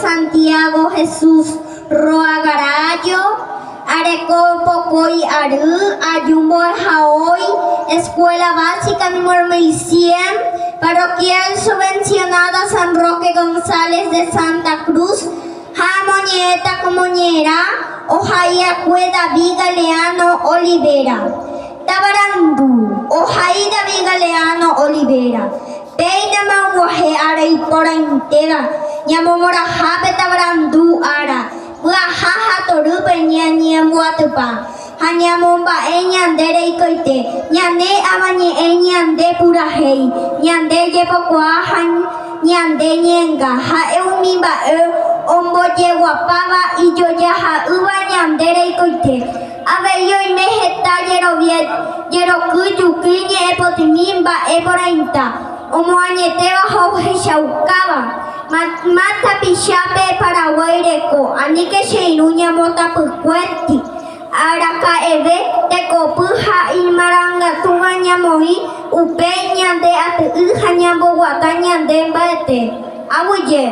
Santiago Jesús Roa Garayo, areko pokõi ary, aju mbo'ehaói, Escuela Básica número 1100, Parroquial Subvencionada San Roque González de Santa Cruz, ha amoñe'ẽta ko moñe'ẽrã ohai'akue David Galeano Olivera. Tavarandu, ohai David Galeano Olivera. Péinama og̃uahẽ ára iporãitéva, ñamomorahápe tavarandu ára, pyaha ha torýpe ñañemboatypa ha ñamomba'e ñande reikoite, ñane avañe'ẽ, ñande purahéi, ñande jepokuaa ha ñande ñe'ẽnga, ha'e umi mba'e ombojeguapáva ijojaha'ỹva ñande reikoite. Avei oime heta jerovia jeroky juky ñe'ẽpotymi mba'e porãita omoañetéva ha ohechaukáva mayma tapichápe Paraguái reko, aníke che irũ ñamotapykuéti araka'eve tekopy ha imarangatúva ñamoĩ upéi ñande aty'y ha ñamboguata ñande mba'ete. Aguyje.